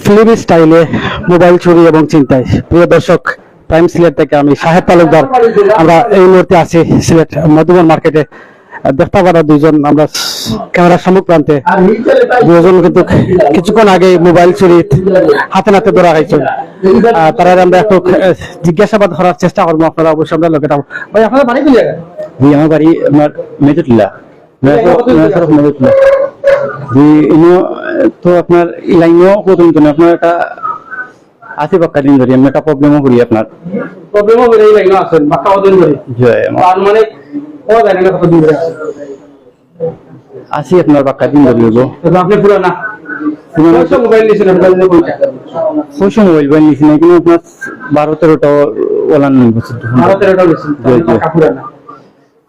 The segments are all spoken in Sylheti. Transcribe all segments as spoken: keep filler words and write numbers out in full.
ফিল্মি স্টাইলে মোবাইল চুরি এবং ছিনতাই। প্রিয় দর্শক, প্রাইম সিলেট থেকে আমি শাহেদ তালুকদার। আমরা এই মুহূর্তে আছি সিলেট মধুবন মার্কেটে। আহ, দেখতে পারা দুইজন আমরা ক্যামেরার সম্মুখ প্রান্তে দুজন কিন্তু কিছুক্ষণ আগে মোবাইল চুরি হাতে নাতে ধরা খাইছেন। আহ, তারারে আমরা একটু, আহ, জিজ্ঞাসাবাদ করার চেষ্টা করবো। আপনারা অবশ্যই আমরা লগে থাকবো। ভাই, আপনার বাড়ি কোন জায়গায়? জি, আমার বাড়ি আপনার মেজরটিলা। না, এই তো, কতদিন না, ধরে স্যার, আছে? মনে হচ্ছে না। জি, ইনো, তো আপনার এই লাইনও কতদিন ধরে, আপনার একটা আছে বাক্কা দিন ধরে, আমি একটা প্রবলেমও করি আপনার। প্রবলেমও করি, এই লাইনও আছেন, বাক্কা কতদিন ধরে? জি, আমার তার মানে, ও জানে না কতদিন ধরে আছে। আছি আপনার বাক্কা দিন ধরে হইব। তো আপনি পুরানা? পুরানা। কয়শো মোবাইল নিয়েছেন আপনার কাছে কোনটা? কয়শো মোবাইল, মোবাইল নিয়েছি না, কিন্তু আপনার বারো তেরোটা ওলান নিব শুধু। বারো তেরোটা নিয়েছেন, জি, জি। বাক্কা পুরানা।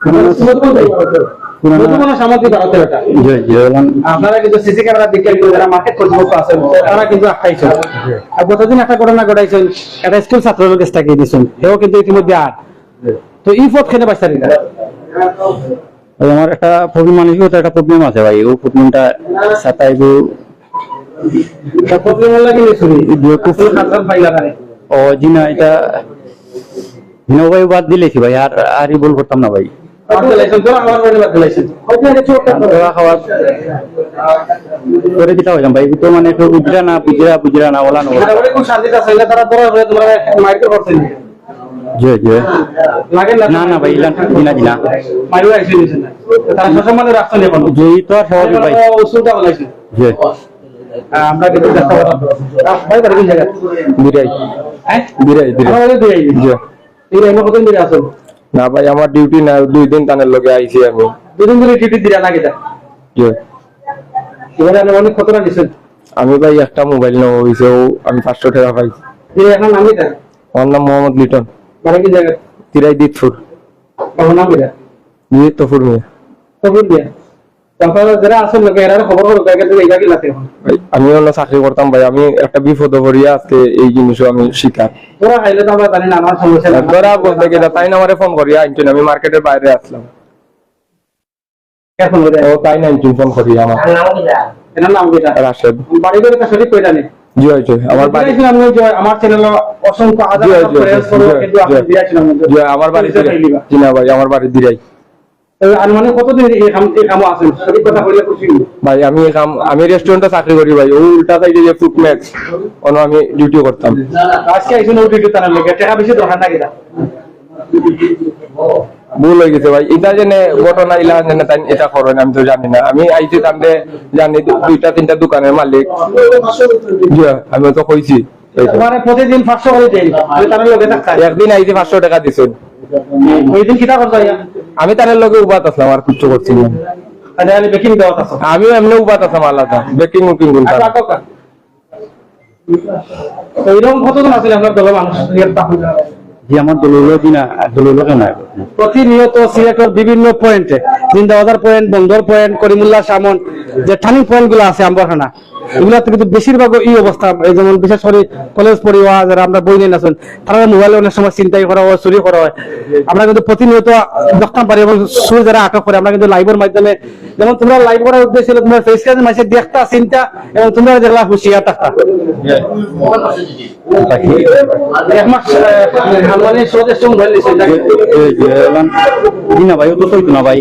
পুরানা, পুরানা। মধুবন সামগ্রী বারো তেরোটা। জি, জি, ওলান। আপনারা কিন্তু সিসি ক্যামেরা বিজ্ঞান করে যারা মার্কেট কর্তৃপক্ষ আছেন, তারা কিন্তু আটকাইছেন। জি। আর গতদিন একটা ঘটনা ঘটাইছেন, একটা স্কুল ছাত্রের কাছ থেকে নিয়েছেন, এও কিন্তু ইতিমধ্যে আর। জি। তো এই পথ কেনে বাঁচতে না? ওই আমার একটা প্রবলেম, মানসিকতা একটা প্রবলেম আছে ভাই, ও প্রবলেমটা সাতাইব। তা প্রবলেম লাগে নি শুনি? জি, খুব। আসলে কাজ কাম পাইলা না রে। ও জি না, এটা জি না ভাই, বাদ দিলেছি ভাই, আর, আর ই ভুল করতাম না ভাই। বাদ দিলাইছেন, ধরা খাওয়ার পরে বাদ দিলাইছেন। ধরা খাওয়ার পরে কিতা হইলাম ভাই, তো মানে একটু বুঝরা না, বুঝরা, বুঝরা না, ওলা না। মোটামুটি খুব শান্তিতে আছে, এটা তারা ধরা হয়ে তোমরা মাইর করছেন। জি, জি। লাগে না? না, না ভাই, ইলান, জি না, জি না। মাইরও আইসে নিছে না। তারা সসম্মানে রাখছেন এখন। জি, তো আর স্বাভাবিক ভাই। ওরা উসুলটা বানাইছে। জি। আহ, আমরা কিন্তু চেষ্টা করলাম। আহ, ভাই, বাড়ি কোন জায়গা? বিরাই। হ্যাঁ? বিরাই, বিরাই। আমার বাড়ি বিরাই। জি। এই লাইনে কতদিন ধরে আছেন? না ভাই, আমার ডিউটি না, দুই দিন তানের লগে আইছি আমি। দুই দিন ধরে ডিউটি দিরা না কিতা? জি। এবারে আনুমানিক কত টাকা নিছেন? আমি ভাই একটা মোবাইল নেওয়া হইছে, ও আমি পাঁচশো টাকা পাইছি। এই এখন নাম কিতা? আমার নাম মোহাম্মদ লিটন। বাড়ি কোন জায়গা? তিরাই দিতপুর। বাবার নাম কিতা? জি, তফুর মিয়া। তফুর মিয়া। তো আপনারা যারা আছেন লোকে, এরারে খবর করুক, আগে থেকে এইটা কি লাগে এখন? ভাই, আমি অন্য চাকরি করতাম ভাই, আমি একটা বিপদে পড়িয়া আজকে এই জিনিসও আমি শিকার। ধরা খাইলে তো আমরা জানি না, আমার সমস্যা না। ধরা বলতে গেলে তাই না আমারে ফোন করিয়া আনছেন, আমি মার্কেটের বাইরে আসলাম। এখন ওরে ও তাই না আনছেন ফোন করিয়া আমার। এনার নাম কিতা? রাশেদ। বাড়ি ঘর তো সঠিক কইরা নি? জি, হয়েছে। আমার বাড়ি। দিরাই ছিলাম ওই যে আমার চ্যানেল অসংখ্য হাজার জি, হাজার জি, ফলোয়ার্স জি, করো, জি, কিন্তু আপনি জি। দিরাই ছিলাম ওই যে। জি, আমার বাড়ি পরিচয় দিরাই। পাইলি বা? জি না ভাই, আমার বাড়ি দিরাই। এই আনুমানিক কতদিন এই কাম, এই কামো আছেন? সঠিক কথা বললে খুশি হইব। ভাই, আমি এই কাম, আমি রেস্টুরেন্টে চাকরি করি ভাই, ও উল্টা সাইডে যে ফুড ম্যাচ, ওনো আমি ডিউটি করতাম। আজকে আইসুন ও ডিউটি তার লগে, টাকা বেশি দরকার না কিতা? ভুল হয়ে গেছে ভাই, এটা জেনে ঘটনা ইলা জেনে তাই এটা করেন, আমি তো জানি না। আমি আইছি তানতে জানি দু-, দুইটা তিনটা দোকানের মালিক। জি, আমি তো কইছি। তোমার প্রতিদিন পাঁচশো করে দেই, আমি তার লগে থাকতাম। একদিন আইছি পাঁচশো টাকা দিছেন। ওই দিন কিতা করছো ইয়া? আমি তার লগে উবাত আসলাম, আর কিচ্ছু করছি না। আরে, আরে, বেকিং দেওয়া আছে। আমি এমনি উবাত আসলাম আলাদা, বেকিং উকিং বলতাম। আচ্ছা, আচ্ছা। তো এরকম কতজন আছেন আপনার দলের মানুষ? জি, আমার দলের লোক জি না, আর দলের লোক না। প্রতিনিয়ত সিলেটের বিভিন্ন পয়েন্টে, জিন্দাবাজার পয়েন্ট, বন্দর পয়েন্ট, করিমুল্লাহ শাহ মন, যে টার্নিং পয়েন্ট গুলো আছে আম্বরখানা, এগুলাতে কিন্তু বেশিরভাগই এই অবস্থা। এই যেমন বিশেষ করে কলেজ পড়ুয়া যারা আমরা বই নিয়ে আছেন, তারা মোবাইলে অনেক সময় ছিনতাই করা হয়, চুরি করা হয়। আমরা কিন্তু প্রতিনিয়ত দেখতাম পারি এবং চুর যারা আটক করে, আমরা কিন্তু লাইভের মাধ্যমে, যেমন তোমরা লাইভ করার উদ্দেশ্য ছিল, তোমরা ফেস কাজে মাসে দেখতা চিন্তা এবং তোমরা দেখলা হুঁশিয়ার থাকতা। এক মাস, আহ, মানে সদস্য মোবাইল নিছে, এটা কি? জি, জি, এখন জি না ভাই, ও তো হইতো না ভাই।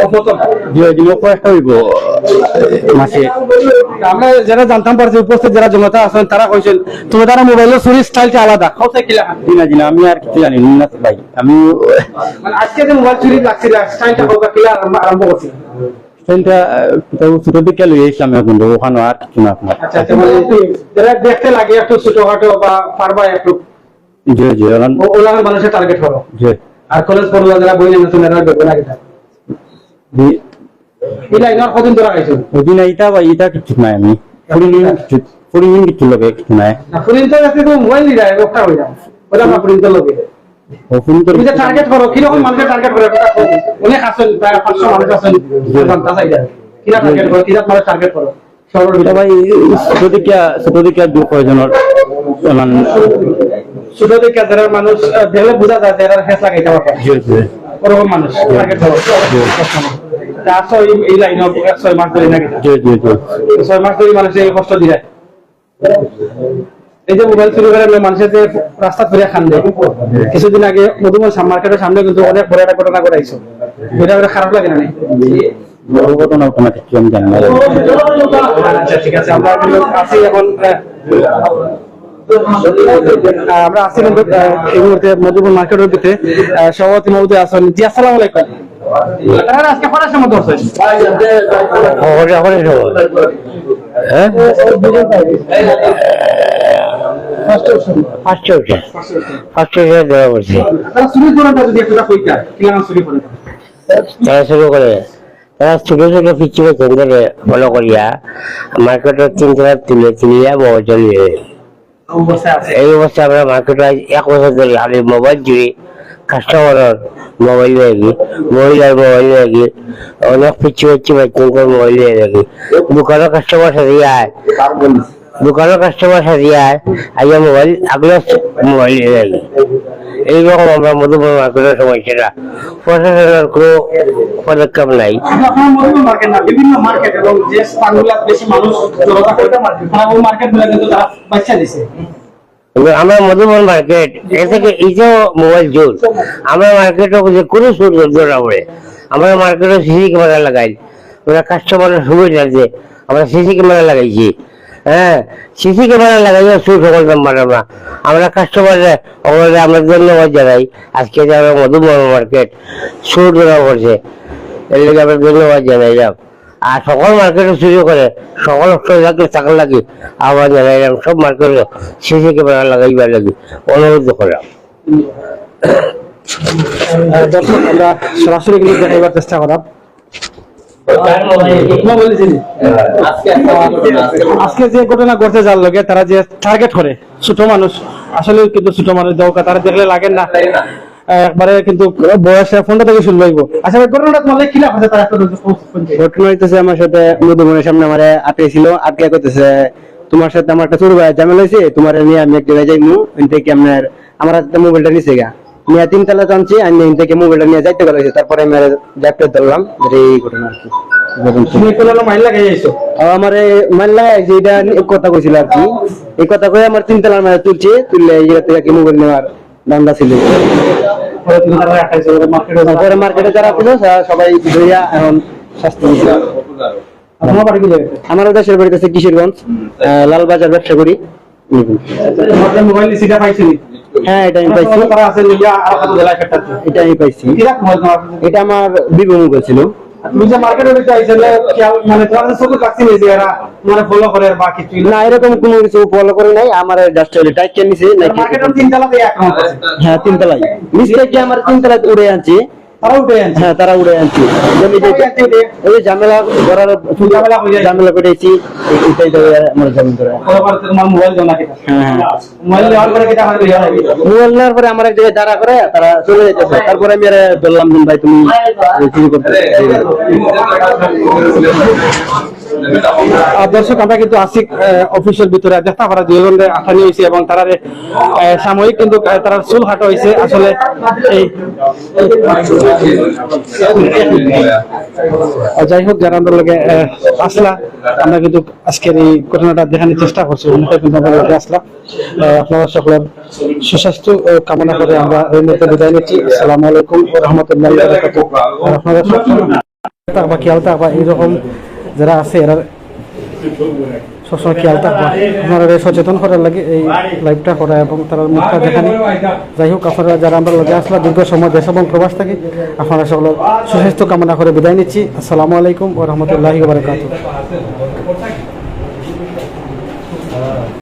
ও কত? জি, জি, ও কয়েকটা হইব মাসে। আমরা যারা জানতাম পারছি, উপস্থিত যারা জনতা আছেন, তারা কইছেন, তুমি তারা মোবাইলের চুরির স্টাইলটা আলাদা। কোথায় কিলা? জি না, জি না, আমি আর কিছু জানি না ভাই। আমি মানে আজকে যে মোবাইল চুরি লাগছে, স্টাইলটা কত কিলা আরম্ভ, আরম্ভ করছে? স্টাইলটা, আহ, তো ছোট দিকে লইয়া আসলাম এখন, তো ওখানে আর কিছু না আপনার। আচ্ছা, আচ্ছা, মানে যারা দেখতে লাগে একটু ছোটখাটো বা পারবা একটু জি, জি, ওলান। ও-, ওলান মানুষের টার্গেট করো। জি। আর কলেজ পড়ুয়া যারা বই নিয়ে নতুন এরা বেগুন আগে থাকে। জি। এই লাইন আর কদিন ধরে খাইছো? ওই দিন এইটা বা এইটা কিছু নাই আমি। ফুরিন কিছু, ফুরিন কিছু লগে কিছু নাই। না, ফুরিন তো আজকে তো মোবাইল নিয়ে যায়, ওটা হয়ে যায়। ওটা আমার ফুরিন তো লগে। ও ফুরিন তো তুমি যে টার্গেট করো, কিরকম মানুষের টার্গেট করো? এটা তো অনেক আছেন, প্রায় পাঁচশো মানুষ আছেন, জি। জানতে চাই যায়। কিরা টার্গেট করো, কিরা মানুষ টার্গেট করো? সবার এটা ভিতরে। ভাই, ছোট দিকে, ছোট দিকে দু কয়জনের, মানে, ছোট দিকে যারা মানুষ, আহ, দেখলে বোঝা যায় যে এরা ফেস লাগাইতে পারবে। জি, জি। ওরকম মানুষ, টার্গেট করো। জি। তা আছো এই, এই লাইনে এক ছয় মাস ধরে নাকি? জি, জি, জি। তো ছয় মাস ধরে মানুষের এই কষ্ট দিয়ে। এই যে মোবাইল চুরি করে মানুষের যে রাস্তা ফিরে খান দেয়, কিছুদিন আগে মধুবন সাব মার্কেটের সামনে কিন্তু অনেক বড় একটা ঘটনা ঘটাইছে, এটা করে খারাপ লাগে না নি? বড় ঘটনা ঘটনা কিছু আমি জানি না। আচ্ছা, ঠিক আছে, আমরা কিন্তু আছি এখন, আহ, আহ, আমরা আছি কিন্তু, আহ, এই মুহূর্তে মধুবন মার্কেটের ভিতরে, আহ, সভাপতি মহোদয় আছেন। জি, আসসালামু আলাইকুম। তারা আজকে কটার সময় ধরছেন? কটার সময়? হ্যাঁ? পাঁচটা উঠে। পাঁচটা উঠে ধরা পড়ছে। তারা চুরি করেন, তারা যদি একটা কইতা, কি লাগান চুরি করেন? তারা শুরু করে, তারা ছোট ছোট পিচ্ছি বাচ্চাদের ফলো করিয়া মার্কেটের তিন তলা তুলে তুলিয়া মোবাইল চুরি করে। এই অবস্থা আমরা মার্কেটে আজ এক বছর ধরি খালি মোবাইল চুরি, কাস্টমারের মোবাইল নিয়ে গিয়ে, মহিলার মোবাইল নিয়ে গিয়ে, অনেক পিচ্ছি পিচ্ছি বাচ্চাদের মোবাইল নিয়ে গিয়ে দোকানের কাস্টমার সাথে আয়, দোকানের কাস্টমার সাথে আয়, আইয়া মোবাইল আগলে মোবাইল নিয়ে গিয়ে। এইরকম আমরা মধুবন মার্কেটের সমস্যাটা, প্রশাসনের কোনো পদক্ষেপ নাই। শুধু আপনার মধুবন মার্কেট না, বিভিন্ন মার্কেট এবং যে স্থানগুলো বেশি মানুষ জড়তা করে, তারা ওই মার্কেটগুলো কিন্তু তারা বাচ্চা দিছে। কিন্তু আমরা মধুবন মার্কেট, এ থেকে এই যে মোবাইল চুর, আমরা মার্কেটও যে কোনো চুর ধরা পড়ে, আমরা মার্কেটও সিসি ক্যামেরা লাগাই, ওরা কাস্টমারের সুবিধার্থে আমরা সিসি ক্যামেরা লাগাইছি। হ্যাঁ, সিসি ক্যামেরা লাগাইয়া চুর সকল নাম্বার আমরা, আমরা কাস্টমাররা ওগুলোকে আমরা ধন্যবাদ জানাই। আজকে যে আমরা মধুবন মার্কেট চুর ধরা পড়ছে, এর লেগে আমরা ধন্যবাদ জানাইলাম। আর সকল মার্কেটে চুরি করে, সকল অস্ত্র লাগে, থাকার লাগে আহ্বান জানাইলাম, সব মার্কেটে সিসি ক্যামেরা লাগাইবার লাগে অনুরোধ করলাম। আহ, দর্শক, আমরা সরাসরি কিন্তু দেখাইবার চেষ্টা করাম। আজকে যে ঘটনা ঘটছে যার লগে, তারা যে টার্গেট করে ছোট মানুষ, আসলে কিন্তু ছোট মানুষ দরকার, তারা দেখলে লাগে না। আহ, একবারে কিন্তু বয়স পনেরো থেকে ষোলো হইব। আচ্ছা ভাই, ঘটনাটা তোমার লগে কিলা ঘটছে, তারা একটু বলতে, বলতে, বলতে। ঘটনা হইতেছে, আমার সাথে মধুবনের সামনে আমারে আটকে ছিল, আটকে কইতেছে, "তোমার সাথে আমার একটা ছোট ভাই ঝামেলা হয়েছে, তোমার নিয়ে আমি এক জায়গায় যাইমু, ওই থেকে আপনার আমার হাতে মোবাইলটা নিছে গা।" নিয়ে তিন তলা টানছি, আমি ওই থেকে মোবাইলটা নিয়ে যাইতে গেল, তারপরে আমি আর যাইতে ধরলাম, যে এই ঘটনা আর কি। তুমি কোনো মাইল লাগাই আইছো? ও আমারে মাইল লাগাই যে এটা নিয়ে কথা কইছিল আর কি, এই কথা কই আমার তিন তলার মাঝে তুলছে, তুললে এই জায়গা থেকে কি মোবাইল নেওয়ার ধান্দা ছিল। পরে তুমি তারা রাখাইছো, ওরা মার্কেটে তারপরে মার্কেটে যারা ছিল, তারা সবাই ধরিয়া এখন শাস্তি দিচ্ছে। তোমার বাড়ি কোথায়? আমার দেশের বাড়ি আছে কিশোরগঞ্জ, আহ, লালবাজার ব্যবসা করি। হুম। আচ্ছা, তোমার যে মোবাইল সিটা পাইছো নি? হ্যাঁ, এটা আমি পাইছি। তারা আছে লইয়া আর কত জেলায় কাটাচ্ছে? এটা আমি পাইছি। কিরা মোবাইল তোমার? এটা আমার ভিভো মোবাইল ছিল। আর তুমি যে মার্কেটে রইতে আইছো, খেয়াল, মানে, তোমার কাছে চোখে লাগছে নি যে এরা তোমার ফলো করে বা কিছু? না, এরকম কোনো কিছু ফলো করে নাই। আমার just ওই টাইট কেন নিছে, নাকি? মার্কেটের তিন তলা দিয়ে আক্রমণ করছে। হ্যাঁ, তিন তলায়। নিচ থেকে আমার তিন তলায় উড়ে আনছি। তারা উঠে আনছে। হ্যাঁ, তারা উড়ে আনছে। যেমন এই যে, তারা উঠে আনছে। এই যে ঝামেলা করার, ঝামেলা হয়ে যায়। ঝামেলা করেছি, এটাই তো আমার ঝামেলা ধরে। পরে পরে তোমার মোবাইল দেওয়া লাগে। হ্যাঁ, হ্যাঁ। মোবাইল দেওয়ার পরে কিতা হয়? মোবাইল নেওয়ার পরে আমার এক জায়গায় দাঁড়া করে তারা চলে যাইতেছে। তারপরে আমি আরে বললাম, "ভাই, তুমি চুরি করতে।" আহ, দর্শক, আমরা কিন্তু আছি, আহ, অফিসের ভিতরে। দেখতে পারা দুইজনরে আসামি হয়েছে এবং তারা, আহ, সাময়িক কিন্তু, আহ, তারা চুল কাটা হয়েছে। আসলে এই, আহ, যাই হোক, যারা আমরা লগে, আহ, আসলা, আমরা কিন্তু আজকের এই ঘটনাটা দেখানোর চেষ্টা করছি, অনেকে কিন্তু আমরা লগে আসলা। আহ, আপনারা সকলের সুস্বাস্থ্য, আহ, কামনা করে আমরা এই মুহূর্তে বিদায় নিচ্ছি। আসসালামু আলাইকুম ওয়া রাহমাতুল্লাহি ওয়া বারাকাতুহু। আর আপনারা সব থাকবা, খেয়াল থাকবা, এইরকম যারা আছে এরা সবসময় খেয়াল থাকবা। আপনারা সচেতন করার লাগি এই লাইভটা করা এবং তারা মুখটা দেখানি। যাই হোক, আপনারা যারা আমরা লগে আসলা দীর্ঘ সময় দেশ এবং প্রবাস থাকি, আপনারা সকলের সুস্বাস্থ্য কামনা করে বিদায় নিচ্ছি। আসসালামু আলাইকুম ওয়া রাহমাতুল্লাহি ওয়া বারাকাতুহু।